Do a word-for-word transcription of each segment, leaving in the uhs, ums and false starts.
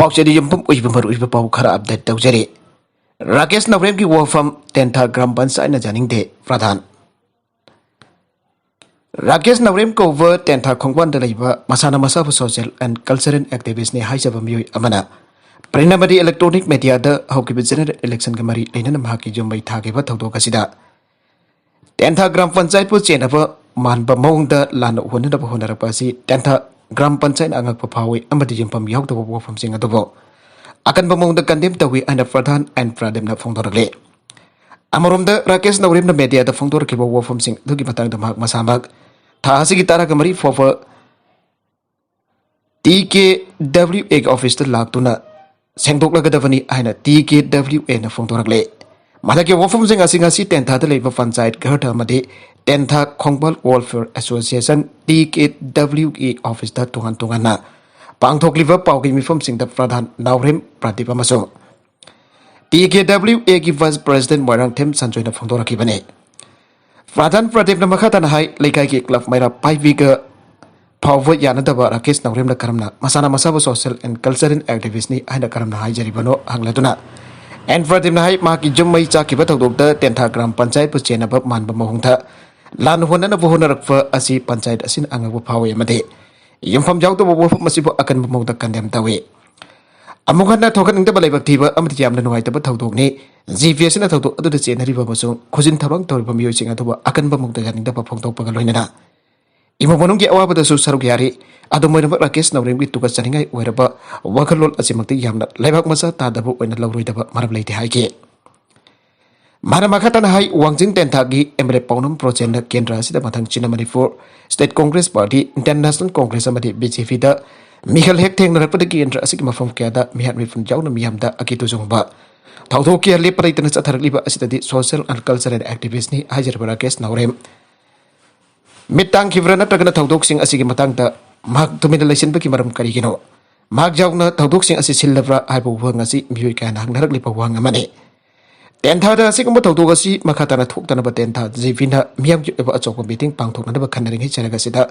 ꯄꯥꯎꯆꯦꯗ ꯌꯨꯝꯐꯝ ꯑꯣꯏꯕ ꯃꯔꯨꯑꯣꯏꯕ ꯄꯥꯎ ꯈꯔ ꯑꯞꯗꯦꯠ ꯇꯧꯖꯔꯤ꯫ ꯔꯥꯀꯦꯁ ꯅꯧꯔꯦꯝꯒꯤ ꯋꯥꯐꯝ ꯇꯦꯟꯊꯥ ꯒ꯭ꯔꯥꯝ ꯄꯟꯆꯥꯌꯠꯅ ꯌꯥꯅꯤꯡꯗꯦ, ꯄ꯭ꯔꯙꯥꯟ꯫ ꯔꯥꯀꯦꯁ ꯅꯧꯔꯦꯝ ꯀꯧꯕ ꯇꯦꯟꯊꯥ ꯈꯣꯡꯕꯥꯟꯗ ꯂꯩꯕ ꯃꯁꯥꯅ ꯃꯁꯥꯕꯨ social and cultural activistꯅꯤ ꯍꯥꯏꯖꯕ ꯃꯤꯑꯣꯏ ꯑꯃꯅ print ꯑꯃꯗꯤ electronic mediaꯗ ꯍꯧꯈꯤꯕ general electionꯒ ꯃꯔꯤ ꯂꯩꯅꯅ ꯃꯍꯥꯛꯀꯤ ꯌꯨꯝ ꯃꯩ ꯊꯥꯈꯤꯕ ꯊꯧꯗꯣꯛ ꯑꯁꯤꯗ ꯇꯦꯟꯊꯥ ꯒ꯭ꯔꯥꯝ ꯄꯟꯆꯥꯌꯠꯄꯨ ꯆꯦꯟꯅꯕ ꯃꯥꯟꯕ ꯃꯑꯣꯡꯗ ꯂꯥꯟꯅ ꯎꯍꯟꯅꯅꯕ ꯍꯣꯠꯅꯔꯛꯄ ꯑꯁꯤ ꯇꯦꯟꯊꯥ ꯒ꯭ꯔꯥꯝ ꯄꯟꯆꯥꯌꯠꯅ ꯑꯉꯛꯄ ꯐꯥꯎꯏ ꯑꯃꯗꯤ ꯌꯨꯝꯐꯝ ꯌꯥꯎꯗꯕ ꯋꯥꯐꯝꯁꯤꯡ ꯑꯗꯨꯕꯨ ꯑꯀꯟꯕ ꯃꯑꯣꯡꯗ condemn ꯇꯧꯏ ꯍꯥꯏꯅ ꯄ꯭ꯔꯙꯥꯟ ꯑꯦꯟ ꯄ꯭ꯔꯗꯤꯞꯅ ꯐꯣꯡꯗꯣꯔꯛꯂꯤ꯫ ꯑꯃꯔꯣꯝꯗ ꯔꯥꯀꯦꯁ ꯅꯧꯔꯦꯝꯅ mediaꯗ ꯐꯣꯡꯗꯣꯔꯛꯈꯤꯕ ꯋꯥꯐꯝꯁꯤꯡ ꯑꯗꯨꯒꯤ ꯃꯇꯥꯡꯗ ꯃꯍꯥꯛ ꯃꯁꯥꯃꯛ ꯊꯥ ꯑꯁꯤꯒꯤ ꯇꯔꯥꯒ ꯃꯔꯤ ꯐꯥꯎꯕ ꯇꯤ ꯀꯦ ꯗꯕ꯭ꯂꯤꯎ ꯑꯦꯒꯤ officeꯇ ꯂꯥꯛꯇꯨꯅ ꯁꯦꯡꯗꯣꯛꯂꯒꯗꯕꯅꯤ ꯍꯥꯏꯅ ꯇꯤ ꯀꯦ ꯗꯕ꯭ꯂꯤꯎ ꯑꯦꯅ ꯐꯣꯡꯗꯣꯔꯛꯂꯦ꯫ ꯃꯊꯛꯀꯤ ꯋꯥꯐꯝꯁꯤꯡ ꯑꯁꯤ ꯉꯁꯤ ꯇꯦꯟꯊꯥꯗ ꯂꯩꯕ ꯄꯟꯆꯥꯌꯠ ꯘꯔꯗ ꯑꯃꯗꯤ ꯇꯦꯟꯊꯥ ꯈꯣꯡꯕꯥꯜ welfare association, ꯇꯤ ꯀꯦ ꯗꯕ꯭ꯂꯤꯎ ꯑꯦ officeꯇ ꯇꯣꯉꯥꯟ ꯇꯣꯉꯥꯟꯅ ꯄꯥꯡꯊꯣꯛꯂꯤꯕ ꯄꯥꯎꯒꯤ ꯃꯤꯐꯝꯁꯤꯡꯗ ꯄ꯭ꯔꯙꯥꯟ ꯅꯥꯎꯔꯦꯝ ꯄ꯭ꯔꯗꯤꯞ ꯑꯃꯁꯨꯡ ꯇꯤ ꯀꯦ ꯗꯕ꯭ꯂꯤꯎ ꯑꯦꯒꯤ vice president ꯃꯣꯏꯔꯥꯡꯊꯦꯝ ꯁꯟꯖꯣꯏꯅ ꯐꯣꯡꯗꯣꯔꯛꯈꯤꯕꯅꯤ꯫ ꯄ꯭ꯔꯙꯥꯟ ꯄ꯭ꯔꯗꯤꯞꯅ ꯃꯈꯥ ꯇꯥꯅ ꯍꯥꯏ, ꯂꯩꯀꯥꯏꯒꯤ ꯀ꯭ꯂꯕ ꯃꯩꯔꯥ ꯄꯥꯏꯕꯤꯒ ꯐꯥꯎꯕ ꯌꯥꯅꯗꯕ ꯔꯥꯀꯦꯁ ꯅꯧꯔꯦꯝꯅ ꯀꯔꯝꯅ ꯃꯁꯥꯅ ꯃꯁꯥꯕꯨ social and cultural activistꯅꯤ ꯍꯥꯏꯅ ꯀꯔꯝꯅ ꯍꯥꯏꯖꯔꯤꯕꯅꯣ ꯍꯪꯂꯗꯨꯅ ꯑꯦꯟ ꯄ꯭ꯔꯗꯤꯞꯅ ꯍꯥꯏ, ꯃꯍꯥꯛꯀꯤ ꯌꯨꯝ ꯃꯩ ꯆꯥꯛꯈꯤꯕ ꯊꯧꯗꯣꯛꯇ ꯇꯦꯟꯊꯥ ꯒ꯭ꯔꯥꯝ ꯄꯟꯆꯥꯌꯠꯄꯨ ꯆꯦꯟꯅꯕ ꯃꯥꯟꯕ ꯃꯑꯣꯡꯗ ꯂꯥꯟ ꯍꯣꯟꯅꯅꯕ ꯍꯣꯠꯅꯔꯛꯄ ꯑꯁꯤ ꯄꯟꯆꯥꯌꯠ ꯑꯁꯤꯅ ꯑꯉꯛꯄ ꯐꯥꯎꯏ ꯑꯃꯗꯤ ꯌꯨꯝꯐꯝ ꯌꯥꯎꯗꯕ ꯋꯥꯐꯝ ꯑꯁꯤꯕꯨ ꯑꯀꯟꯕ ꯃꯑꯣꯡꯗ condemn ꯇꯧꯏ꯫ ꯑꯃꯨꯛ ꯍꯟꯅ ꯊꯣꯛꯍꯟꯅꯤꯡꯗꯕ ꯂꯥꯏꯕꯛ ꯊꯤꯕ ꯑꯃꯗꯤ ꯌꯥꯝꯅ ꯅꯨꯡꯉꯥꯏꯇꯕ ꯊꯧꯗꯣꯛꯅꯤ꯫ ꯖꯤ ꯄꯤ ꯑꯦꯁꯅ ꯊꯧꯗꯣꯛ ꯑꯗꯨꯗ ꯆꯦꯟꯅꯔꯤꯕ ꯑꯃꯁꯨꯡ ꯈꯨꯖꯤꯟ ꯊꯧꯔꯥꯡ ꯇꯧꯔꯤꯕ ꯃꯤꯑꯣꯏꯁꯤꯡ ꯑꯗꯨꯕꯨ ꯑꯀꯟꯕ ꯃꯑꯣꯡꯗ ꯌꯥꯅꯤꯡꯗꯕ ꯐꯣꯡꯗꯣꯛꯄꯒ ꯂꯣꯏꯅꯅ ꯏꯃꯨꯡ ꯃꯅꯨꯡꯒꯤ ꯑꯋꯥꯕꯗꯁꯨ ꯁꯔꯨꯛ ꯌꯥꯔꯤ꯫ ꯑꯗꯨꯝ ꯑꯣꯏꯅꯃꯛ ꯔꯥꯀꯦꯁ ꯅꯧꯔꯦꯝꯒꯤ ꯇꯨꯀꯠꯆꯅꯤꯡꯉꯥꯏ ꯑꯣꯏꯔꯕ ꯋꯥꯈꯜꯂꯣꯟ ꯑꯁꯤꯃꯛꯇꯤ ꯌꯥꯝꯅ ꯂꯩꯕꯥꯛ ꯃꯆꯥ ꯇꯥꯗꯕ ꯑꯣꯏꯅ ꯂꯧꯔꯣꯏꯗꯕ ꯃꯔꯝ ꯂꯩꯇꯦ ꯍꯥꯏꯈꯤ꯫ ꯃꯥꯅ ꯃꯈꯥ ꯇꯥꯅ ꯍꯥꯏ, ꯋꯥꯡꯖꯤꯡ ꯇꯦꯟꯊꯥꯒꯤ ꯑꯦꯝ ꯑꯦꯜ ꯑꯦ ꯄꯥꯎꯅꯝ ꯄ꯭ꯔꯣꯖꯦꯟꯅ ꯀꯦꯟꯗ꯭ꯔ ꯑꯁꯤꯗ ꯃꯊꯪ ꯆꯤꯟꯅ Manipur State Congress Party, International Congress ꯑꯃꯗꯤ ꯕꯤ ꯖꯦ ꯄꯤꯗ ꯃꯤꯈꯜ ꯍꯦꯛ ꯊꯦꯡꯅꯔꯛꯄꯗꯒꯤ ꯀꯦꯟꯗ꯭ꯔ ꯑꯁꯤꯒꯤ ꯃꯐꯝ ꯀꯌꯥꯗ ꯃꯤꯍꯥꯠ ꯃꯤꯄꯨꯟ ꯌꯥꯎꯅ ꯃꯤꯌꯥꯝꯗ ꯑꯀꯤ ꯇꯨꯖꯨꯡꯕ ꯊꯧꯗꯣꯛ ꯀꯌꯥ ꯂꯦꯞꯄ ꯂꯩꯇꯅ ꯆꯠꯊꯔꯛꯂꯤꯕ ꯑꯁꯤꯗꯗꯤ social and cultural activistꯅꯤ ꯍꯥꯏꯖꯔꯤꯕ ꯔꯥꯀꯦꯁ ꯅꯧꯔꯦꯝ ꯃꯤꯠ ꯇꯥꯡꯈꯤꯕ꯭ꯔꯥ ꯅꯠꯇ꯭ꯔꯒꯅ ꯊꯧꯗꯣꯛꯁꯤꯡ ꯑꯁꯤꯒꯤ ꯃꯇꯥꯡꯗ ꯃꯍꯥꯛ ꯇꯨꯃꯤꯟꯅ ꯂꯩꯁꯤꯟꯕꯒꯤ ꯃꯔꯝ ꯀꯔꯤꯒꯤꯅꯣ? ꯃꯍꯥꯛ ꯌꯥꯎꯅ ꯊꯧꯗꯣꯛꯁꯤꯡ ꯑꯁꯤ ꯁꯤꯜꯂꯕ꯭ꯔꯥ ꯍꯥꯏꯕ ꯋꯥꯍꯪ ꯑꯁꯤ ꯃꯤꯑꯣꯏ ꯀꯌꯥꯅ ꯍꯪꯅꯔꯛꯂꯤꯕ ꯋꯥꯍꯪ ꯑꯃꯅꯤ꯫ ꯇꯦꯟꯊꯥꯗ ꯑꯁꯤꯒꯨꯝꯕ ꯊꯧꯗꯣꯛ ꯑꯁꯤ ꯃꯈꯥ ꯇꯥꯅ ꯊꯣꯛꯇꯅꯕ ꯇꯦꯟꯊꯥ ꯖꯤ ꯄꯤꯅ ꯃꯤꯌꯥꯝꯒꯤ ꯑꯣꯏꯕ ꯑꯆꯧꯕ meeting ꯄꯥꯡꯊꯣꯛꯅꯅꯕ ꯈꯟꯅꯔꯤꯉꯩ ꯆꯔꯛ ꯑꯁꯤꯗ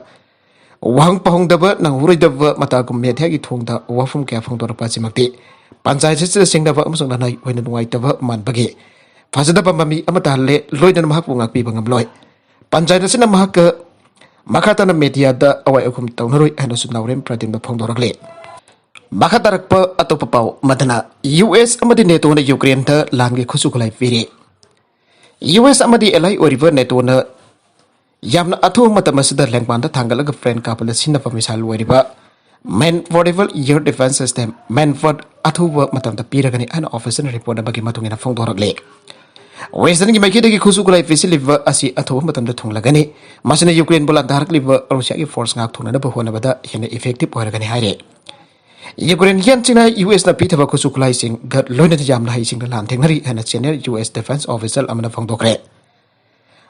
ꯋꯥꯍꯪ ꯄꯥꯍꯪꯗꯕ, ꯅꯪꯍꯧꯔꯣꯏꯗꯕ ꯃꯇꯥꯒꯨꯝ ꯃꯦꯗꯤꯌꯥꯒꯤ ꯊꯣꯡꯗ ꯋꯥꯐꯝ ꯀꯌꯥ ꯐꯣꯡꯗꯣꯔꯛꯄ ꯑꯁꯤꯃꯛꯇꯤ ꯄꯟꯆꯥꯌꯠ ꯑꯁꯤꯗ ꯁꯤꯡꯅꯕ ꯑꯃꯁꯨꯡ ꯂꯅꯥꯏ ꯑꯣꯏꯅ ꯅꯨꯡꯉꯥꯏꯇꯕ ꯃꯥꯟꯕꯒꯤ ꯐꯖꯗꯕ ꯃꯃꯤ ꯑꯃ ꯇꯥꯍꯜꯂꯦ, ꯂꯣꯏꯅꯅ ꯃꯍꯥꯛꯄꯨ ꯉꯥꯛꯄꯤꯕ ꯉꯝꯂꯣꯏ꯫ ꯄꯟꯆꯥꯌꯠ ꯑꯁꯤꯅ ꯃꯍꯥꯛꯀ ꯃꯈꯥ ꯇꯥꯅ ꯃꯦꯗꯤꯌꯥꯗ ꯑꯋꯥꯏ ꯑꯈꯨꯝ ꯇꯧꯅꯔꯣꯏ ꯍꯥꯏꯅꯁꯨ ꯅꯥꯎꯔꯦꯝ ꯄ꯭ꯔꯗꯤꯝꯅ ꯐꯣꯡꯗꯣꯔꯛꯂꯤ꯫ ꯃꯈꯥ ꯇꯥꯔꯛꯄ ꯑꯇꯣꯞꯄ ꯄꯥꯎ ꯑꯃꯗꯅ, ꯌꯨ ꯑꯦꯁ ꯑꯃꯗꯤ ꯅꯦꯇꯣꯅ ꯌꯨꯀ꯭ꯔꯦꯟꯗ ꯂꯥꯟꯒꯤ ꯈꯨꯠꯁꯨ ꯈꯨꯠꯂꯥꯏ ꯄꯤꯔꯤ꯫ ꯌꯨ ꯑꯦꯁ ꯑꯃꯗꯤ ꯑꯦꯂꯥꯏ ꯑꯣꯏꯔꯤꯕ ꯅꯦꯇꯣꯅ ꯌꯥꯝꯅ ꯑꯊꯨꯕ ꯃꯇꯝ ꯑꯁꯤꯗ ꯂꯦꯡꯕꯥꯟꯗ ꯊꯥꯡꯒꯠꯂꯒ ꯐ꯭ꯔꯦꯟ ꯀꯥꯞꯄꯗ ꯁꯤꯖꯤꯟꯅꯕ ꯃꯤꯁꯥꯏꯜ ꯑꯣꯏꯔꯤꯕ ꯃꯦꯟꯐꯣꯔꯗꯦꯕꯜ ꯏꯌꯔ ꯗꯤꯐꯦꯟꯁ ꯁꯤꯁꯇꯦꯝ, ꯃꯦꯟꯐꯣꯔꯗ, ꯑꯊꯨꯕ ꯃꯇꯝꯗ ꯄꯤꯔꯒꯅꯤ ꯍꯥꯏꯅ ꯑꯣꯐꯤꯁꯤꯌꯦꯜ ꯔꯤꯄꯣꯔꯠ ꯑꯃꯒꯤ ꯃꯇꯨꯡ ꯏꯟꯅ ꯐꯣꯡꯗꯣꯔꯛꯂꯤ꯫ ꯋꯦꯁꯇꯔꯟꯒꯤ ꯃꯥꯏꯀꯩꯗꯒꯤ ꯈꯨꯠꯁꯨ ꯈꯨꯠꯂꯥꯏ ꯄꯤꯁꯤꯜꯂꯤꯕ ꯑꯁꯤ ꯑꯊꯨꯕ ꯃꯇꯝꯗ ꯊꯨꯡꯂꯒꯅꯤ꯫ ꯃꯁꯤꯅ ꯌꯨꯀ꯭ꯔꯦꯟꯕꯨ ꯂꯥꯟꯗꯥꯔꯛꯂꯤꯕ ꯔꯨꯁꯤꯌꯥꯒꯤ ꯐꯣꯔꯁ ꯉꯥꯛꯊꯣꯛꯅꯅꯕ ꯍꯣꯠꯅꯕꯗ ꯍꯦꯟꯅ ꯏꯐꯦꯛꯇꯤꯚ ꯑꯣꯏꯔꯒꯅꯤ ꯍꯥꯏꯔꯤ꯫ ꯌꯨꯀ꯭ꯔꯦꯟꯒꯤ ꯌꯦꯟꯁꯤꯅ ꯌꯨ ꯑꯦꯁꯅ ꯄꯤꯊꯕ ꯈꯨꯠꯁꯨ ꯈꯨꯠꯂꯥꯏꯁꯤꯡꯒ ꯂꯣꯏꯅꯅ ꯌꯥꯝꯅ ꯍꯩꯁꯤꯡꯅ ꯂꯥꯟꯊꯦꯡꯅꯔꯤ ꯍꯥꯏꯅ senior U S defence official ꯑꯃꯅ ꯐꯣꯡꯗꯣꯛꯈ꯭ꯔꯦ꯫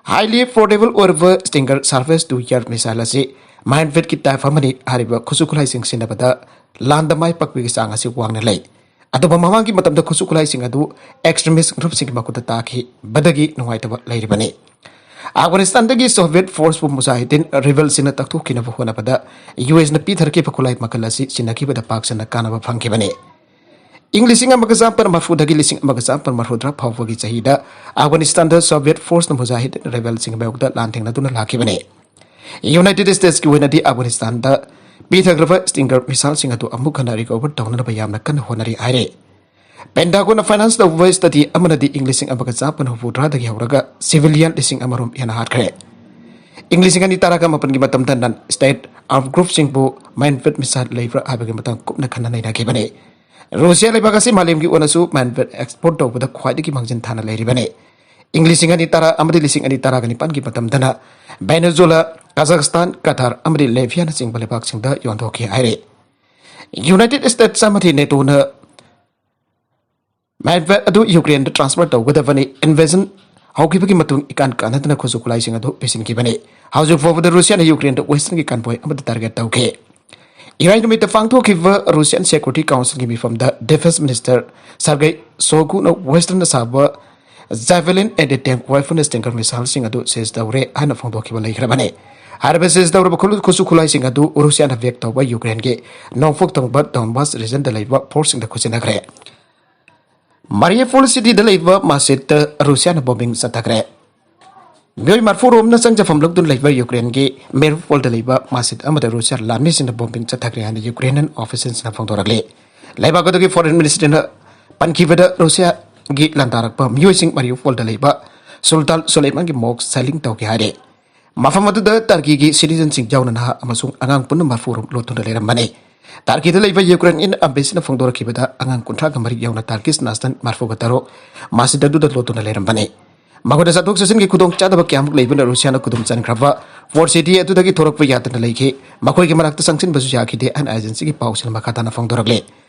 Highly portable ꯑꯣꯏꯔꯕ Stinger surface to air missile ꯑꯁꯤ ꯃꯥꯏꯟꯐꯦꯠꯀꯤ ꯇꯥꯏꯞ ꯑꯃꯅꯤ꯫ ꯍꯥꯏꯔꯤꯕ ꯈꯨꯠꯁꯨ ꯈꯨꯠꯂꯥꯏꯁꯤꯡ ꯁꯤꯖꯤꯟꯅꯕꯗ ꯂꯥꯟꯗ ꯃꯥꯏ ꯄꯥꯛꯄꯒꯤ ꯆꯥꯡ ꯑꯁꯤ ꯋꯥꯡꯅ ꯂꯩ꯫ ꯑꯗꯨꯕꯨ ꯃꯃꯥꯡꯒꯤ ꯃꯇꯝꯗ ꯈꯨꯠꯁꯨ ꯈꯨꯠꯂꯥꯏꯁꯤꯡ ꯑꯗꯨ ꯑꯦꯛꯁꯇ꯭ꯔꯤꯃꯤꯁ ꯒ꯭ꯔꯨꯞꯁꯤꯡꯒꯤ ꯃꯈꯨꯠꯇ ꯇꯥꯈꯤꯕꯗꯒꯤ ꯅꯨꯡꯉꯥꯏꯇꯕ ꯂꯩꯔꯤꯕꯅꯤ꯫ ꯑꯐꯒꯥꯅꯤꯁꯇꯥꯟꯗꯒꯤ ꯁꯣꯚꯤꯌꯦꯠ ꯐꯣꯔꯁꯄꯨ ꯃꯨꯖꯥꯍꯤꯗꯤꯟ ꯔꯤꯕꯦꯜꯁꯤꯡꯅ ꯇꯛꯊꯣꯛꯈꯤꯅꯕ ꯍꯣꯠꯅꯕꯗ ꯌꯨ ꯑꯦꯁꯅ ꯄꯤꯊꯔꯛꯈꯤꯕ ꯈꯨꯠꯂꯥꯏ ꯃꯈꯜ ꯑꯁꯤ ꯁꯤꯖꯤꯟꯅꯈꯤꯕꯗ ꯄꯥꯛ ꯁꯟꯅ ꯀꯥꯟꯅꯕ ꯐꯪꯈꯤꯕꯅꯤ꯫ ꯏꯪ ꯂꯤꯁꯤꯡ ꯑꯃꯒ ꯆꯥꯃꯥꯄꯟ ꯃꯔꯐꯨꯗꯒꯤ ꯂꯤꯁꯤꯡ ꯑꯃꯒ ꯆꯥꯃꯥꯄꯟ ꯃꯔꯐꯨꯇꯔꯥ ꯐꯥꯎꯕꯒꯤ ꯆꯍꯤꯗ ꯑꯐꯒꯥꯅꯤꯁꯇꯥꯟꯗ ꯁꯣꯚꯤꯌꯦꯠ ꯐꯣꯔꯁꯅ ꯃꯨꯖꯥꯍꯤꯗꯤꯟ ꯔꯦꯕꯦꯜꯁꯤꯡꯒꯤ ꯃꯥꯌꯣꯛꯇ ꯂꯥꯟ ꯊꯦꯡꯅꯗꯨꯅ ꯂꯥꯛꯈꯤꯕꯅꯤ꯫ ꯌꯨꯅꯥꯏꯇꯦꯗ ꯁ꯭ꯇꯦꯠꯁꯀꯤ ꯑꯣꯏꯅꯗꯤ ꯑꯐꯒꯥꯅꯤꯁꯇꯥꯟꯗ ꯄꯤꯊꯈ꯭ꯔꯕ ꯁ꯭ꯇꯤꯡꯒꯔ ꯃꯤꯁꯥꯏꯜꯁꯤꯡ ꯑꯗꯨ ꯑꯃꯨꯛ ꯍꯟꯅ ꯔꯤꯀꯣꯚꯔ ꯇꯧꯅꯅꯕ ꯌꯥꯝꯅ ꯀꯟꯅ ꯍꯣꯠꯅꯔꯤ ꯍꯥꯏꯔꯤ꯫ ꯄꯦꯟꯇꯥꯒꯣꯟꯅ ꯐꯥꯏꯅꯥꯟꯁ ꯇꯧꯕ ꯁ꯭ꯇꯗꯤ ꯑꯃꯅꯗꯤ ꯏꯪ ꯂꯤꯁꯤꯡ ꯑꯃꯒ ꯆꯥꯃꯥꯄꯟ ꯍꯨꯝꯐꯨꯇꯔꯥꯗꯒꯤ ꯍꯧꯔꯒ ꯁꯤꯚꯤꯂꯤꯌꯟ ꯂꯤꯁꯤꯡ ꯑꯃꯔꯣꯝ ꯍꯦꯟꯅ ꯍꯥꯠꯈ꯭ꯔꯦ꯫ ꯏꯪ ꯂꯤꯁꯤꯡ ꯑꯅꯤ ꯇꯔꯥꯒ ꯃꯥꯄꯟꯒꯤ ꯃꯇꯝꯗ ꯅꯟ ꯁ꯭ꯇꯦꯠ ꯑꯥꯔꯝ ꯒ꯭ꯔꯨꯞꯁꯤꯡꯕꯨ ꯃꯥꯏꯟꯐꯦꯠ ꯃꯤꯁꯥꯏꯜ ꯂꯩꯕ꯭ꯔꯥ ꯍꯥꯏꯕꯒꯤ ꯃꯇꯥꯡ ꯀꯨꯞꯅ ꯈꯟꯅ ꯅꯩꯅꯈꯤꯕꯅꯤ꯫ ꯔꯨꯁꯤꯌꯥ ꯂꯩꯕꯥꯛ ꯑꯁꯤ ꯃꯥꯂꯦꯝꯒꯤ ꯑꯣꯏꯅꯁꯨ ꯃꯥꯏꯟꯐꯦꯠ ꯑꯦꯛꯁꯄꯣꯔꯠ ꯇꯧꯕꯗ ꯈ꯭ꯋꯥꯏꯗꯒꯤ ꯃꯥꯡꯖꯤꯟ ꯊꯥꯅ ꯂꯩꯔꯤꯕꯅꯤ꯫ ꯏꯪ ꯂꯤꯁꯤꯡ ꯑꯅꯤ ꯇꯔꯥ ꯑꯃꯗꯤ ꯂꯤꯁꯤꯡ ꯑꯅꯤ ꯇꯔꯥꯒ ꯅꯤꯄꯥꯟꯒꯤ ꯃꯇꯝꯗꯅ ꯚꯦꯅꯦꯖꯨꯂꯥ, ꯀꯥꯖꯥꯈꯁꯇꯥꯟ, ꯀꯇꯥꯔ ꯑꯃꯗꯤ ꯂꯦꯕꯤꯌꯥꯅꯆꯤꯡꯕ ꯂꯩꯕꯥꯛꯁꯤꯡꯗ ꯌꯣꯟꯊꯣꯛꯈꯤ ꯍꯥꯏꯔꯤ꯫ ꯌꯨꯅꯥꯏꯇꯦꯗ ꯁ꯭ꯇꯦꯠꯁ ꯑꯃꯗꯤ ꯅꯦꯇꯣꯅ ꯃꯥꯏꯟꯐꯦꯠ ꯑꯗꯨ ꯌꯨꯀ꯭ꯔꯦꯟꯗ ꯇ꯭ꯔꯥꯟꯁꯐꯔ ꯇꯧꯒꯗꯕꯅꯤ꯫ ꯏꯟꯚꯦꯖꯟ ꯍꯧꯈꯤꯕꯒꯤ ꯃꯇꯨꯡ ꯏꯀꯥꯟ ꯀꯥꯟꯅꯗꯅ ꯈꯨꯠꯁꯨ ꯈꯨꯠꯂꯥꯏꯁꯤꯡ ꯑꯗꯨ ꯄꯤꯁꯤꯟꯈꯤꯕꯅꯤ꯫ ꯍꯧꯖꯤꯛ ꯐꯥꯎꯕꯗ ꯔꯨꯁꯤꯌꯥꯅ ꯌꯨꯀ꯭ꯔꯦꯟꯗ ꯋꯦꯁꯇꯔꯟꯒꯤ ꯀꯟꯚꯣꯏ ꯑꯃꯗ ꯇꯥꯔꯒꯦꯠ ꯇꯧꯈꯤ꯫ ꯏꯔꯥꯏ ꯅꯨꯃꯤꯠꯇ ꯄꯥꯡꯊꯣꯛꯈꯤꯕ ꯔꯨꯁꯤꯌꯥꯟ ꯁꯦꯀ꯭ꯌꯨꯔꯤꯇꯤ ꯀꯥꯎꯟꯁꯤꯜꯒꯤ ꯃꯤꯐꯝꯗ ꯗꯤꯐꯦꯟꯁ ꯃꯤꯅꯤꯁꯇꯔ ꯁꯥꯔꯒꯩ ꯁꯣꯏꯒꯨꯅ ꯋꯦꯁꯇꯔꯟꯅ ꯁꯥꯕ Javelin anti-tank rifle ꯅꯆꯤꯡꯕ missile ꯁꯤꯡ ꯑꯗꯨ seize ꯇꯧꯔꯦ ꯍꯥꯏꯅ ꯐꯣꯡꯗꯣꯛꯈꯤꯕ ꯂꯩꯈ꯭ꯔꯕꯅꯤ꯫ ꯍꯥꯏꯔꯤꯕ seize ꯇꯧꯔꯕ ꯈꯨꯠꯂꯨ-, ꯈꯨꯠꯁꯨ ꯈꯨꯠꯂꯥꯏꯁꯤꯡ ꯑꯗꯨ ꯔꯨꯁꯤꯌꯥꯅ ꯚꯦꯛ ꯇꯧꯕ ꯌꯨꯀ꯭ꯔꯦꯟꯒꯤ ꯅꯣꯡꯄꯣꯛ ꯊꯪꯕ ꯗꯣꯟꯕꯥꯁ ꯔꯤꯖꯟꯗ ꯂꯩꯕ ꯐꯣꯔꯁꯁꯤꯡꯗ ꯈꯨꯠꯁꯤꯟꯅꯈ꯭ꯔꯦ꯫ ꯃꯥꯔꯤꯌꯨꯄꯣꯜ ꯁꯤꯇꯤꯗ ꯂꯩꯕ ꯃꯁꯖꯤꯗꯇ ꯔꯨꯁꯤꯌꯥꯅ ꯕꯣꯝꯕꯤꯡ ꯆꯠꯊꯈ꯭ꯔꯦ꯫ ꯃꯤꯑꯣꯏ ꯃꯔꯤꯐꯨ ꯔꯣꯝꯅ ꯆꯪꯖꯐꯝ ꯂꯧꯗꯨꯅ ꯂꯩꯕ ꯌꯨꯀ꯭ꯔꯦꯟꯒꯤ ꯃꯦꯔꯤꯌꯨꯄꯣꯜꯗ ꯂꯩꯕ ꯃꯁꯖꯤꯗ ꯑꯃꯗ ꯔꯨꯁꯤꯌꯥ ꯂꯥꯟꯃꯤꯁꯤꯡꯅ ꯕꯣꯝꯕꯤꯡ ꯆꯠꯊꯈ꯭ꯔꯦ ꯍꯥꯏꯅ ꯌꯨꯀ꯭ꯔꯦꯅꯤꯌꯟ ꯑꯣꯐꯤꯁꯤꯌꯦꯜꯁꯤꯡꯅ ꯐꯣꯡꯗꯣꯔꯛꯂꯤ꯫ ꯂꯩꯕꯥꯛ ꯑꯗꯨꯒꯤ ꯐꯣꯔꯦꯟ ꯃꯤꯅꯤꯁꯇ꯭ꯔꯤꯅ ꯄꯟꯈꯤꯕꯗ ꯔꯨꯁꯤꯌꯥꯒꯤ ꯂꯥꯟꯗꯥꯔꯛꯄ ꯃꯤꯑꯣꯏꯁꯤꯡ ꯃꯥꯔꯤꯌꯨꯄꯣꯜꯗ ꯂꯩꯕ ꯁꯨꯜꯇꯥꯟ ꯁꯨꯂꯩꯃꯥꯟꯒꯤ ꯃꯣꯁꯛ ꯁꯦꯂꯤꯡ ꯇꯧꯈꯤ ꯍꯥꯏꯔꯦ꯫ ꯃꯐꯝ ꯑꯗꯨꯗ ꯇꯔꯀꯤꯒꯤ ꯁꯤꯇꯤꯖꯟꯁꯤꯡ ꯌꯥꯎꯅ ꯅꯍꯥ ꯑꯃꯁꯨꯡ ꯑꯉꯥꯡ ꯄꯨꯟꯅ ꯃꯔꯤꯐꯨ ꯔꯣꯝ ꯂꯣꯠꯇꯨꯅ ꯂꯩꯔꯝꯕꯅꯤ꯫ ꯇꯔꯀꯤꯗ ꯂꯩꯕ ꯌꯨꯀ꯭ꯔꯦꯅꯤꯌꯟ ꯑꯦꯝꯕꯦꯁꯤꯅ ꯐꯣꯡꯗꯣꯔꯛꯈꯤꯕꯗ ꯑꯉꯥꯡ ꯀꯨꯟꯊ꯭ꯔꯥꯒ ꯃꯔꯤ ꯌꯥꯎꯅ ꯇꯔꯀꯤꯁ ꯅꯦꯁꯅꯦꯜ ꯃꯔꯤꯐꯨꯒ ꯇꯔꯨꯛ ꯃꯁꯖꯤꯗ ꯑꯗꯨꯗ ꯂꯣꯠꯇꯨꯅ ꯂꯩꯔꯝꯕꯅꯤ꯫ ꯃꯈꯣꯏꯗ ꯆꯠꯊꯣꯛ ꯆꯠꯁꯤꯟꯒꯤ ꯈꯨꯗꯣꯡꯆꯥꯗꯕ ꯀꯌꯥꯃꯨꯛ ꯂꯩꯕꯅ ꯔꯨꯁꯤꯌꯥꯅ ꯈꯨꯗꯨꯝ ꯆꯟꯈ꯭ꯔꯕ ꯐꯣꯔ ꯁꯤꯇꯤ ꯑꯗꯨꯗꯒꯤ ꯊꯣꯔꯛꯄ ꯌꯥꯗꯅ ꯂꯩꯈꯤ꯫ ꯃꯈꯣꯏꯒꯤ ꯃꯔꯛꯇ ꯆꯪꯁꯤꯟꯕꯁꯨ ꯌꯥꯈꯤꯗꯦ ꯍꯥꯏꯅ ꯑꯦꯖꯦꯟꯁꯤꯒꯤ ꯄꯥꯎꯁꯤꯅ ꯃꯈꯥ ꯇꯥꯅ ꯐꯣꯡꯗꯣꯔꯛꯂꯤ꯫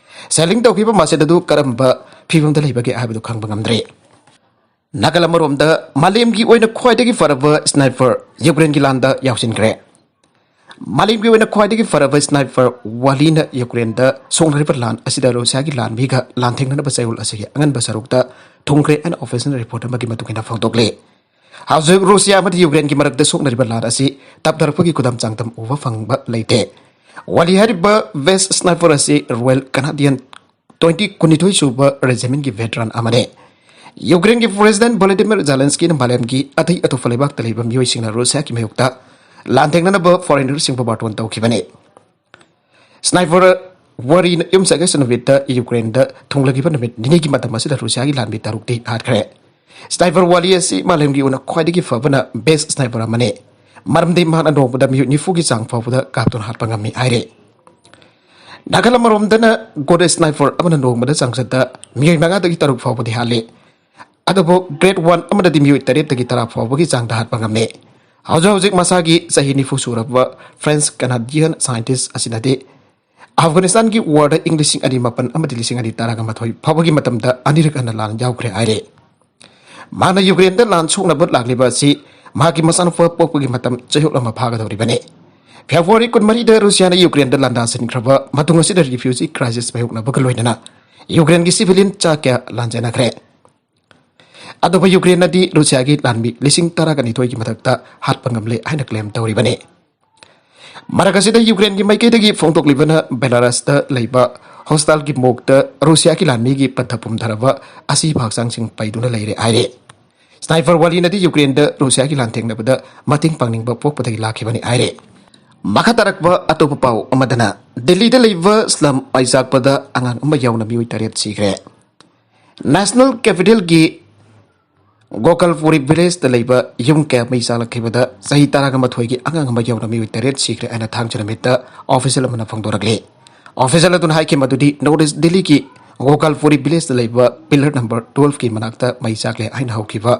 ꯁꯦꯂꯤꯡ ꯇꯧꯈꯤꯕ ꯃꯁꯖꯤꯗ ꯑꯗꯨ ꯀꯔꯝꯕ ꯐꯤꯕꯝꯗ ꯂꯩꯕꯒꯦ ꯍꯥꯏꯕꯗꯨ ꯈꯪꯕ ꯉꯝꯗ꯭ꯔꯤ꯫ ꯅꯥꯀꯜ ꯑꯃꯔꯣꯝꯗ ꯃꯥꯂꯦꯝꯒꯤ ꯑꯣꯏꯅ ꯈ꯭ꯋꯥꯏꯗꯒꯤ ꯐꯔꯕ ꯁ꯭ꯅꯥꯏꯄꯔ ꯌꯨꯀ꯭ꯔꯦꯟꯒꯤ ꯂꯥꯟꯗ ꯌꯥꯎꯁꯤꯟꯈ꯭ꯔꯦ꯫ ꯃꯥꯂꯦꯝꯒꯤ ꯑꯣꯏꯅ ꯈ꯭ꯋꯥꯏꯗꯒꯤ ꯐꯔꯕ ꯁ꯭ꯅꯥꯏꯄꯔ ꯋꯥꯂꯤꯅ ꯌꯨꯀ꯭ꯔꯦꯟꯗ ꯁꯣꯛꯅꯔꯤꯕ ꯂꯥꯟ ꯑꯁꯤꯗ ꯔꯨꯁꯤꯌꯥꯒꯤ ꯂꯥꯟꯃꯤꯒ ꯂꯥꯟꯊꯦꯡꯅꯅꯕ ꯆꯌꯣꯜ ꯑꯁꯤꯒꯤ ꯑꯉꯟꯕ ꯁꯔꯨꯛꯇ ꯊꯨꯡꯈ꯭ꯔꯦ ꯍꯥꯏꯅ ꯑꯣꯐꯤꯁꯤꯌꯦꯜ ꯔꯤꯄꯣꯔꯠ ꯑꯃꯒꯤ ꯃꯇꯨꯡ ꯏꯟꯅ ꯐꯣꯡꯗꯣꯛꯂꯤ꯫ ꯍꯧꯖꯤꯛ ꯔꯨꯁꯤꯌꯥ ꯑꯃꯗꯤ ꯌꯨꯀ꯭ꯔꯦꯟꯒꯤ ꯃꯔꯛꯇ ꯁꯣꯛꯅꯔꯤꯕ ꯂꯥꯟ ꯑꯁꯤ ꯇꯞꯊꯔꯛꯄꯒꯤ ꯈꯨꯗꯝ ꯆꯥꯡꯗꯝ ꯎꯕ ꯐꯪꯕ ꯂꯩꯇꯦ꯫ ꯋꯥꯂꯤ ꯍꯥꯏꯔꯤꯕ ꯕꯦꯁ ꯁ꯭ꯅꯥꯏꯄꯔ ꯑꯁꯤ ꯔꯣꯌꯦꯜ ꯀꯅꯥꯗꯤꯌꯟ ꯇ꯭ꯋꯦꯟꯇꯤ ꯀꯨꯟꯅꯤꯊꯣꯏ ꯁꯨꯕ ꯔꯦꯖꯤꯃꯦꯟꯒꯤ ꯚꯦꯇꯔꯥꯟ ꯑꯃꯅꯤ꯫ ꯌꯨꯀ꯭ꯔꯦꯟꯒꯤ ꯄ꯭ꯔꯦꯁꯤꯗꯦꯟꯠ ꯚꯣꯂꯣꯗꯤꯃꯤꯔ ꯖꯦꯂꯦꯟꯁꯀꯤꯅ ꯃꯥꯂꯦꯝꯒꯤ ꯑꯇꯩ ꯑꯇꯣꯞꯄ ꯂꯩꯕꯥꯛꯇ ꯂꯩꯕ ꯃꯤꯑꯣꯏꯁꯤꯡꯅ ꯔꯨꯁꯤꯌꯥꯒꯤ ꯃꯥꯌꯣꯛꯇ ꯂꯥꯟꯊꯦꯡꯅꯅꯕ ꯐꯣꯔꯦꯅꯔꯁꯤꯡꯕꯨ ꯕꯥꯔꯇꯣꯟ ꯇꯧꯈꯤꯕꯅꯤ꯫ ꯁ꯭ꯅꯥꯏꯄꯔ ꯋꯥꯔꯤꯅ ꯌꯨꯝꯁꯀꯩꯁ ꯅꯨꯃꯤꯠꯇ ꯌꯨꯀ꯭ꯔꯦꯟꯗ ꯊꯨꯡꯂꯈꯤꯕ ꯅꯨꯃꯤꯠ ꯅꯤꯅꯤꯒꯤ ꯃꯇꯝ ꯑꯁꯤꯗ ꯔꯨꯁꯤꯌꯥꯒꯤ ꯂꯥꯟꯃꯤ ꯇꯔꯨꯛꯇꯤ ꯍꯥꯠꯈ꯭ꯔꯦ꯫ ꯁ꯭ꯅꯥꯏꯄꯔ ꯋꯥꯂꯤ ꯑꯁꯤ ꯃꯥꯂꯦꯝꯒꯤ ꯑꯣꯏꯅ ꯈ꯭ꯋꯥꯏꯗꯒꯤ ꯐꯕꯅ ꯕꯦꯁ ꯁ꯭ꯅꯥꯏꯄꯔ ꯑꯃꯅꯤ꯫ ꯃꯔꯝꯗꯤ ꯃꯍꯥꯛꯅ ꯅꯣꯡꯃꯗ ꯃꯤꯑꯣꯏ ꯅꯤꯐꯨꯒꯤ ꯆꯥꯡ ꯐꯥꯎꯕꯗ ꯀꯥꯞꯇꯨꯅ ꯍꯥꯠꯄ ꯉꯝꯃꯤ ꯍꯥꯏꯔꯤ꯫ ꯅꯥꯀꯜ ꯑꯃꯔꯣꯝꯗꯅ ꯒꯣꯗ ꯁ꯭ꯅꯥꯏꯄꯔ ꯑꯃꯅ ꯅꯣꯡꯃꯗ ꯆꯥꯡꯆꯠꯇ ꯃꯤꯑꯣꯏ ꯃꯉꯥꯗꯒꯤ ꯇꯔꯨꯛ ꯐꯥꯎꯕꯗꯤ ꯍꯥꯠꯂꯤ꯫ ꯑꯗꯨꯕꯨ ꯒ꯭ꯔꯦꯗ ꯋꯥꯟ ꯑꯃꯗꯗꯤ ꯃꯤꯑꯣꯏ ꯇꯔꯦꯠꯇꯒꯤ ꯇꯔꯥ ꯐꯥꯎꯕꯒꯤ ꯆꯥꯡꯗ ꯍꯥꯠꯄ ꯉꯝꯃꯤ꯫ ꯍꯧꯖꯤꯛ ꯍꯧꯖꯤꯛ ꯃꯁꯥꯒꯤ ꯆꯍꯤ ꯅꯤꯐꯨ ꯁꯨꯔꯕ ꯐ꯭ꯔꯦꯟꯁ ꯀꯅꯥꯗꯤꯌꯟ ꯁꯥꯏꯟꯇꯤꯁ ꯑꯁꯤꯅꯗꯤ ꯑꯐꯒꯥꯅꯤꯁꯇꯥꯟꯒꯤ ꯋꯥꯔꯗ ꯏꯪ ꯂꯤꯁꯤꯡ ꯑꯅꯤ ꯃꯥꯄꯟ ꯑꯃꯗꯤ ꯂꯤꯁꯤꯡ ꯑꯅꯤ ꯇꯔꯥꯒ ꯃꯥꯊꯣꯏ ꯐꯥꯎꯕꯒꯤ ꯃꯇꯝꯗ ꯑꯅꯤꯔꯛ ꯍꯟꯅ ꯂꯥꯟ ꯌꯥꯎꯈ꯭ꯔꯦ ꯍꯥꯏꯔꯦ꯫ ꯃꯥꯅ ꯌꯨꯀ꯭ꯔꯦꯟꯗ ꯂꯥꯟ ꯁꯣꯛꯅꯕ ꯂꯥꯛꯂꯤꯕ ꯑꯁꯤ ꯃꯍꯥꯛꯀꯤ ꯃꯆꯥꯅꯨꯄꯥ ꯄꯣꯛꯄꯒꯤ ꯃꯇꯝ ꯆꯌꯣꯜ ꯑꯃ ꯐꯥꯒꯗꯧꯔꯤꯕꯅꯤ꯫ ꯐꯦꯕ꯭ꯔꯨꯋꯥꯔꯤ ꯀꯨꯟꯃꯔꯤꯗ ꯔꯨꯁꯤꯌꯥꯅ ꯌꯨꯀ꯭ꯔꯦꯟꯗ ꯂꯥꯟꯗꯥꯁꯤꯟꯈ꯭ꯔꯕ ꯃꯇꯨꯡ ꯑꯁꯤꯗ ꯔꯤꯐ꯭ꯌꯨꯖꯤ ꯀ꯭ꯔꯥꯏꯁꯤꯁ ꯃꯥꯌꯣꯛꯅꯕꯒ ꯂꯣꯏꯅꯅ ꯌꯨꯀ꯭ꯔꯦꯟꯒꯤ ꯁꯤꯚꯤꯂꯤꯌꯟ ꯆꯥ ꯀꯌꯥ ꯂꯥꯟꯖꯦꯟꯅꯈ꯭ꯔꯦ꯫ ꯑꯗꯨꯕꯨ ꯌꯨꯀ꯭ꯔꯦꯟꯅꯗꯤ ꯔꯨꯁꯤꯌꯥꯒꯤ ꯂꯥꯟꯃꯤ ꯂꯤꯁꯤꯡ ꯇꯔꯥꯒ ꯅꯤꯊꯣꯏꯒꯤ ꯃꯊꯛꯇ ꯍꯥꯠꯄ ꯉꯝꯂꯦ ꯍꯥꯏꯅ ꯀ꯭ꯂꯦꯝ ꯇꯧꯔꯤꯕꯅꯤ꯫ ꯃꯔꯛ ꯑꯁꯤꯗ ꯌꯨꯀ꯭ꯔꯦꯟꯒꯤ ꯃꯥꯏꯀꯩꯗꯒꯤ ꯐꯣꯡꯗꯣꯛꯂꯤꯕꯅ ꯕꯦꯂꯥꯔꯁꯇ ꯂꯩꯕ ꯍꯣꯁꯇꯥꯜꯒꯤ ꯃꯣꯛꯇ ꯔꯨꯁꯤꯌꯥꯒꯤ ꯂꯥꯟꯃꯤꯒꯤ ꯄꯟꯊ ꯄꯨꯝꯊꯔꯕ ꯑꯁꯤꯕ ꯍꯛꯆꯥꯡꯁꯤꯡ ꯄꯩꯗꯨꯅ ꯂꯩꯔꯦ ꯍꯥꯏꯔꯦ꯫ ꯁ꯭ꯅꯥꯏꯄꯔ ꯋꯥꯂꯤꯅꯗꯤ ꯌꯨꯀ꯭ꯔꯦꯟꯗ ꯔꯨꯁꯤꯌꯥꯒꯤ ꯂꯥꯟꯊꯦꯡꯅꯕꯗ ꯃꯇꯦꯡ ꯄꯥꯡꯅꯤꯡꯕ ꯄꯣꯛꯄꯗꯒꯤ ꯂꯥꯛꯈꯤꯕꯅꯤ ꯍꯥꯏꯔꯦ꯫ ꯃꯈꯥ ꯇꯥꯔꯛꯄ ꯑꯇꯣꯞꯄ ꯄꯥꯎ ꯑꯃꯗꯅ ꯗꯦꯜꯂꯤꯗ ꯂꯩꯕ ꯁ꯭ꯂꯝ ꯃꯩ ꯆꯥꯛꯄꯗ ꯑꯉꯥꯡ ꯑꯃ ꯌꯥꯎꯅ ꯃꯤꯑꯣꯏ ꯇꯔꯦꯠ ꯁꯤꯈ꯭ꯔꯦ꯫ ꯅꯦꯁꯅꯦꯜ ꯀꯦꯄꯤꯇꯦꯜꯒꯤ ꯒꯣꯀꯜꯄꯨꯔꯤ ꯚꯤꯂꯦꯖꯇ ꯂꯩꯕ ꯌꯨꯝ ꯀꯌꯥ ꯃꯩ ꯆꯥꯛꯂꯛꯈꯤꯕꯗ ꯆꯍꯤ ꯇꯔꯥꯒ ꯃꯥꯊꯣꯏꯒꯤ ꯑꯉꯥꯡ ꯑꯃ ꯌꯥꯎꯅ ꯃꯤꯑꯣꯏ ꯇꯔꯦꯠ ꯁꯤꯈ꯭ꯔꯦ ꯍꯥꯏꯅ ꯊꯥꯡꯖ ꯅꯨꯃꯤꯠꯇ ꯑꯣꯐꯤꯁꯤꯌꯦꯜ ꯑꯃꯅ ꯐꯣꯡꯗꯣꯔꯛꯂꯤ꯫ ꯑꯣꯐꯤꯁꯤꯌꯦꯜ ꯑꯗꯨꯅ ꯍꯥꯏꯈꯤ ꯃꯗꯨꯗꯤ ꯅꯣꯔꯠ ꯏꯁ ꯗꯤꯜꯂꯤꯒꯤ ꯒꯣꯀꯜꯄꯨꯔꯤ ꯚꯤꯂꯦꯖꯇ ꯂꯩꯕ ꯄꯤꯂꯔ ꯅꯝꯕꯔ ꯇꯨꯋꯦꯜꯐꯀꯤ ꯃꯅꯥꯛꯇ ꯃꯩ ꯆꯥꯛꯂꯦ ꯍꯥꯏꯅ ꯍꯧꯈꯤꯕ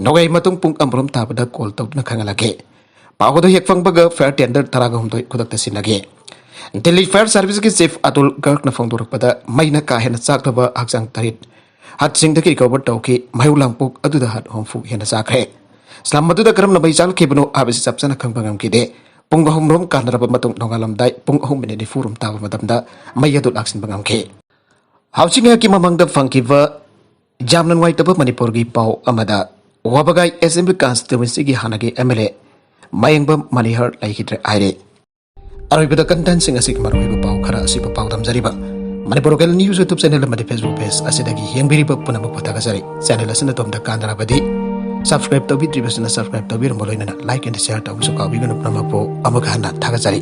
ꯅꯣꯡꯌꯥꯏ ꯃꯇꯨꯡ ꯄꯨꯡ ꯑꯃꯔꯣꯝ ꯇꯥꯕꯗ ꯀꯣꯜ ꯇꯧꯗꯨꯅ ꯈꯪꯍꯜꯂꯛꯈꯤ꯫ ꯄꯥꯎ ꯑꯗꯨ ꯍꯦꯛ ꯐꯪꯕꯒ ꯐꯥꯌꯔ ꯇꯦꯟꯗꯔ ꯇꯔꯥꯒ ꯍꯨꯝꯗꯣꯏ ꯈꯨꯗꯛꯇ ꯁꯤꯟꯅꯈꯤ꯫ ꯗꯤꯜꯂꯤ ꯐꯥꯌꯔ ꯁꯥꯔꯚꯤꯁꯀꯤ ꯆꯤꯐ ꯑꯇꯨꯜ ꯒꯔꯒꯅ ꯐꯣꯡꯗꯣꯔꯛꯄꯗ ꯃꯩꯅ ꯀꯥ ꯍꯦꯟꯅ ꯆꯥꯛꯇꯕ ꯍꯛꯆꯥꯡ ꯇꯔꯦꯠ ꯍꯠꯁꯤꯡꯗꯒꯤ ꯔꯤꯀꯣꯚꯔ ꯇꯧꯈꯤ꯫ ꯃꯩꯍꯧ ꯂꯥꯡꯄꯣꯛ ꯑꯗꯨꯗ ꯍꯠ ꯍꯨꯝꯐꯨ ꯍꯦꯟꯅ ꯆꯥꯈ꯭ꯔꯦ꯫ ꯁ꯭ꯂꯝ ꯑꯗꯨꯗ ꯀꯔꯝꯅ ꯃꯩ ꯆꯥꯛꯂꯛꯈꯤꯕꯅꯣ ꯍꯥꯏꯕꯁꯤ ꯆꯞ ꯆꯥꯅ ꯈꯪꯕ ꯉꯝꯈꯤꯗꯦ꯫ ꯄꯨꯡ ꯑꯍꯨꯝꯔꯣꯝ ꯀꯥꯟꯅꯔꯕ ꯃꯇꯨꯡ ꯅꯣꯡꯉꯥꯜꯂꯝꯗꯥꯏ ꯄꯨꯡ ꯑꯍꯨꯝ ꯃꯤꯅꯤꯠ ꯅꯤꯐꯨꯔꯣꯝ ꯇꯥꯕ ꯃꯇꯝꯗ ꯃꯩ ꯑꯗꯨ ꯂꯥꯛꯁꯤꯟꯕ ꯉꯝꯈꯤ꯫ ꯍꯧꯖꯤꯛ ꯉꯥꯏꯍꯥꯛꯀꯤ ꯃꯃꯥꯡꯗ ꯐꯪꯈꯤꯕ ꯌꯥꯝꯅ ꯅꯨꯡꯉꯥꯏꯇꯕ ꯃꯅꯤꯄꯨꯔꯒꯤ ꯄꯥꯎ ꯑꯃꯗ ꯋꯥꯕꯒꯥꯏ ꯑꯦꯁꯦꯝꯕ꯭ꯂꯤ ꯀꯟꯁꯇꯤꯇ꯭ꯋꯦꯟꯁꯤꯒꯤ ꯍꯥꯟꯅꯒꯤ ꯑꯦꯝ ꯑꯦꯜ ꯑꯦ ꯃꯌꯦꯡꯕꯝ ꯃꯅꯤꯍꯔ ꯂꯩꯈꯤꯗ꯭ꯔꯦ ꯍꯥꯏꯔꯦ꯫ ꯑꯔꯣꯏꯕꯗ ꯀꯟꯇꯦꯟꯁꯤꯡ ꯑꯁꯤꯒꯤ ꯃꯔꯨꯑꯣꯏꯕ ꯄꯥꯎ ꯈꯔ ꯑꯁꯤꯕꯨ ꯄꯥꯎꯗꯝꯖꯔꯤꯕ Manipur local news YouTube channel ꯑꯃꯗꯤ ꯐꯦꯁꯕꯨꯛ ꯄꯦꯖ ꯑꯁꯤꯗꯒꯤ ꯌꯦꯡꯕꯤꯔꯤꯕ ꯄꯨꯝꯅꯃꯛꯄꯨ ꯊꯥꯒꯠꯆꯔꯤ꯫ ꯆꯦꯅꯦꯜ ꯑꯁꯤꯅ ꯑꯗꯣꯝꯗ ꯀꯥꯟꯅꯔꯕꯗꯤ ꯁꯕꯁꯀ꯭ꯔꯥꯏꯕ ꯇꯧꯕꯤꯗ꯭ꯔꯤꯕꯁꯤꯅ ꯁꯕꯁꯀ꯭ꯔꯥꯏꯕ ꯇꯧꯕꯤꯔꯝꯕ ꯂꯣꯏꯅꯅ ꯂꯥꯏꯛ ꯑꯦꯟ ꯁꯤꯌꯥꯔ ꯇꯧꯕꯁꯨ ꯀꯥꯎꯕꯤꯒꯅꯨ꯫ ꯄꯨꯝꯅꯃꯛꯄꯨ ꯑꯃꯨꯛ ꯍꯟꯅ ꯊꯥꯒꯠꯆꯔꯤ꯫